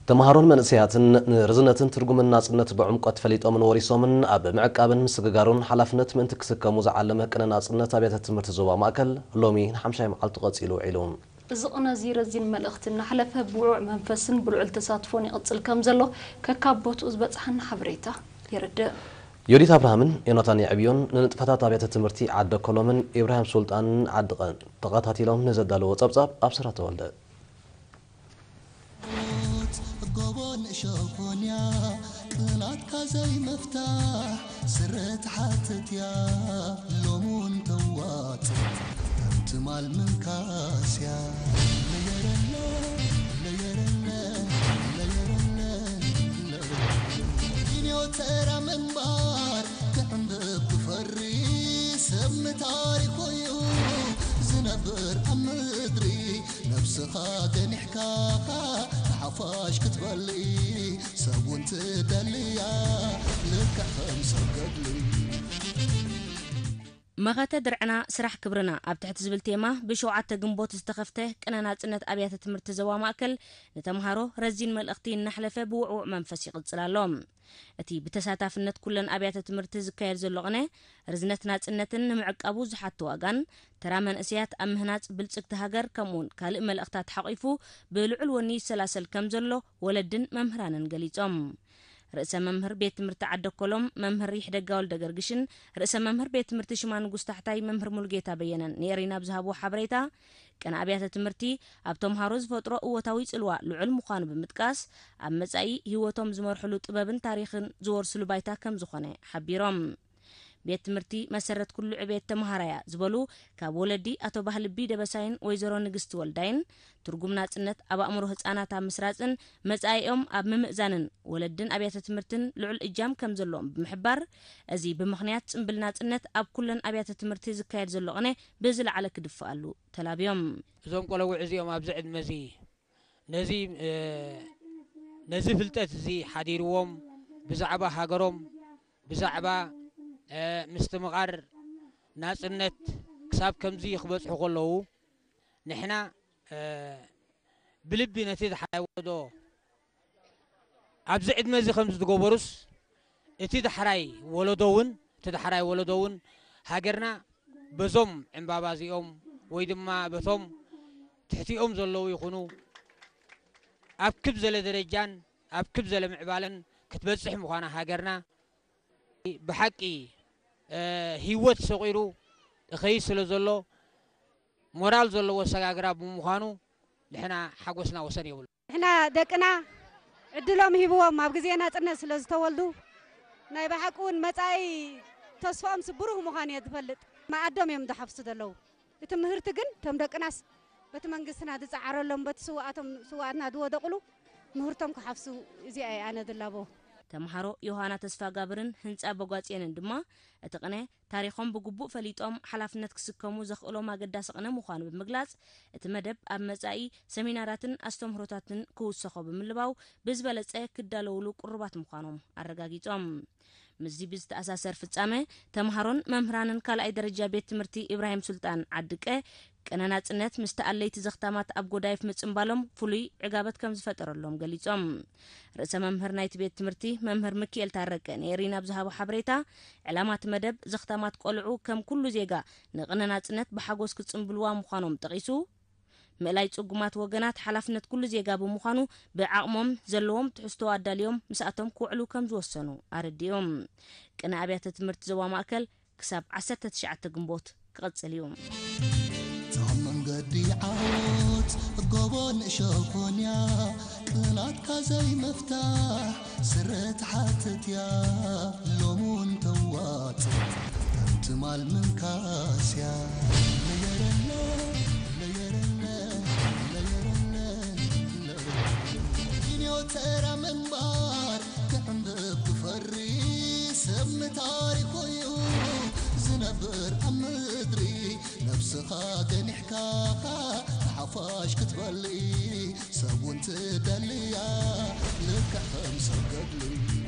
ተምሃሮን መንእሰያትን ንርዝነትን ትርጉምን ናጽነት ብዕምቆት ፈሊጦምን ወሪሶምን ኣብ ምዕቃብን ምስግጋሩን ሓላፍነት ምእንቲ ክስከሙ ዝዓለመ ቅነ ናጽነት ኣብያተ ትምህርቲ ዞባ ማእከል ሎሚ ንሓምሻይ መዓልቱ ቀጺሉ ውዒሉ። እዚ ቅነ እዚ ረዚን መልእኽቲ እናሕለፈ ብውዑዕ መንፈስን ብልዑል ተሳትፎን ይቕጽል ከም ዘሎ ከካብ ቦትኡ ዝበጽሓና ሓበሬታ የረድእ። ዮዲት ኣብርሃምን ዮናታን የዕብዮን ንንጥፈታት ኣብያተ ትምህርቲ ዓዲ ኮሎምን ኢብራሂም ሱልጣንን ዓዲ ቀን ተኸታቲሎም ንዘዳለዎ ጸብጻብ ኣብስራ ተወልደ። ጎቦ ንእሾኾንያ ቅናትካ ዘይምፍታሕ ስረ ትሓትት እያ ሎሙን ተዋጽእ ከም ትማል ምንካስያ ለየረለ ለየረለ ለየረለ ለየረለ ኢንዮ ተራ ምንባር ክዕንብብ ክፈሪ ሰብ ንታሪኹ እዩ ዝነብር ኣብ ምድሪ ነብስኻ ገኒሕካ ንሓፋሽ ክትበሊ ሰብ እውን ትደልያ ልክዕ ከም ሰብ ገድሊ መኸተ ድርዕና ስራሕ ክብርና ኣብ ትሕቲ ዝብል ቴማ ብሸውዓተ ግንቦት ዝተኸፍተ ቅነ ናጽነት ኣብያተ ትምህርቲ ዞባ ማእከል ንተምሃሮ ረዚን መልእኽቲ እናሕለፈ ብውዕውዕ መንፈስ ይቕጽል ኣሎ። እቲ ብተሳታፍነት ኩለን ኣብያተ ትምህርቲ ዝካየድ ዘሎ ቅነ ርዝነት ናጽነትን ንምዕቃቡ ዝሓቶ ዋጋን ተራ መንእሰያት ኣብ ምህናጽ ብልጽግቲ ሃገር ከምኡውን ካልእ መልእኽታት ሓቒፉ ብልዑል ወኒ ይሰላሰል ከም ዘሎ ወለድን መምህራንን ገሊጾም። ርእሰ መምህር ቤት ትምህርቲ ዓደኮሎም መምህር ይሕደጋ ወልደ ገርግሽን ርእሰ መምህር ቤት ትምህርቲ ሽማ ንጉስ ታሕታይ መምህር ሙሉጌታ በየነን ንኤሪና ኣብ ዝሃብዎ ሓበሬታ ቅነ ኣብያተ ትምህርቲ ኣብ ተምሃሮ ዝፈጥሮ እወታዊ ጽልዋ ልዑል ምዃኑ ብምጥቃስ ኣብ መጻኢ ህይወቶም ዝመርሕሉ ጥበብን ታሪኽን ዝወርስሉ ባይታ ከም ዝኾነ ሓቢሮም። ቤት ትምህርቲ መሰረት ኩሉ ዕቤት ተምሃራያ ዝበሉ ካብ ወለዲ ኣቶ ባህልቢ ደበሳይን ወይዘሮ ንግስቲ ወልዳይን ትርጉም ናጽነት ኣብ ኣእምሮ ህጻናት ኣብ ምስራጽን መጻኢኦም ኣብ ምምእዛንን ወለድን ኣብያተ ትምህርትን ልዑል እጃም ከም ዘለዎም ብምሕባር እዚ ብምኽንያት ጽምብል ናጽነት ኣብ ኩለን ኣብያተ ትምህርቲ ዝካየድ ዘሎ ቅነ ብዝለዓለ ክድፍኣሉ ተላብዮም። እዞም ቆለውዕ እዚኦም ኣብዚ ዕድመ እዚ ነዚ ነዚ ፍልጠት እዚ ሓዲርዎም ብዛዕባ ሃገሮም ብዛዕባ ምስትምቓር ናጽነት ክሳብ ከምዚ ክበጽሑ ከለዉ ንሕና ብልቢ ነቲ ዝሓወዶ ኣብዚ ዕድመ እዚ ከምዚ ዝገበሩስ እቲ ዳሕራይ ወለዶ እውን እቲ ዳሕራይ ወለዶ እውን ሃገርና በዞም ዕምባባ እዚኦም ወይ ድማ በቶም ትሕቲኦም ዘለዉ ይኹኑ ኣብ ክብ ዘለ ደረጃን ኣብ ክብ ዘለ ምዕባለን ክትበፅሕ ምዃና ሃገርና ብሓቂ ህይወት ሰቒሩ እኸይድ ስለ ዘሎ ሞራል ዘለዎ ኣሰጋግራ ብምዃኑ ንሕና ሓጎስና ወሰን የብሉ። ንሕና ደቅና ዕድሎም ሂብዎም ኣብ ግዜ ናጽነት ስለ ዝተወልዱ ናይ ብሓቂ እውን መጻኢ ተስፋኦም ስብሩህ ምዃኑ እየ ዝፈልጥ። መኣዶም እዮም ዝሓፍሱ ዘለዉ። እቲ ምህርቲ ግን እቶም ደቅናስ በቲ መንግስትና ዝጸዓረሎም በቲ ስውኣቶም ስውኣትና ዝወደቕሉ ምህርቶም ክሓፍሱ እዚኣ እየ ኣነ ዝላቦ። ተምሃሮ ዮሃና ተስፋጋብርን ህንጻ በጓጽየንን ድማ እቲ ቅነ ታሪኾም ብግቡእ ፈሊጦም ሓላፍነት ክስከሙ ዘኽእሎም ኣገዳሲ ቅነ ምዃኑ ብምግላጽ፣ እቲ መደብ ኣብ መጻኢ ሰሚናራትን ኣስተምህሮታትን ክውሰኾ ብምልባው ብዝበለጸ ክዳለውሉ ቅሩባት ምዃኖም ኣረጋጊጾም። ምስዚ ብዝተኣሳሰር ፍጻመ፣ ተምሃሮን መምህራንን ካልኣይ ደረጃ ቤት ትምህርቲ ኢብራሂም ሱልጣን ዓዲ ቀ ቅነ ናጽነት ምስቲ ኣለይቲ ዘኽታማት ኣብ ጎዳይፍ ምጽንባሎም ፍሉይ ዕጋበት ከም ዝፈጠረሎም ገሊጾም። ርእሰ መምህር ናይቲ ቤት ትምህርቲ መምህር ምክኤል ታረቀ ንኤሪና ኣብ ዝሃቦ ሓበሬታ፣ ዕላማ እቲ መደብ ዘኽታማት ቆልዑ ከም ኩሉ ዜጋ ንቅነ ናጽነት ብሓጎስ ክጽንብልዋ ምዃኖም ጠቒሱ፣ ምእላይ ጽጉማት ወገናት ሓላፍነት ኩሉ ዜጋ ብምዃኑ ብዓቕሞም ዘለዎም ትሕዝቶ ኣዳልዮም ምስኣቶም ክውዕሉ ከም ዝወሰኑ ኣረዲኦም። ቅነ ኣብያተ ትምህርቲ ዞባ ማእከል ክሳብ ዓሰርተ ትሽዓተ ግንቦት ክቕጽል እዩ። እታ መንገዲ ዓወት ጎቦ ንእሾኾንያ ቅናትካ ዘይምፍታሕ ስረ ትሓትት እያ ሎሙን ተዋጽእ ከም ትማል ምንካስያ ለየረለ ለየረለ ለየረለ ኢንዮ ተራ ምንባር ክዕንብብ ክፈሪ ሰብ ንታሪኹ እዩ ዝነብር ኣብ ምድሪ ነብስኻ ገኒሕካ ንሓፋሽ ክትበሊ ሰብ እውን ትደልያ ልክዕ ከም ሰብ ገድሊ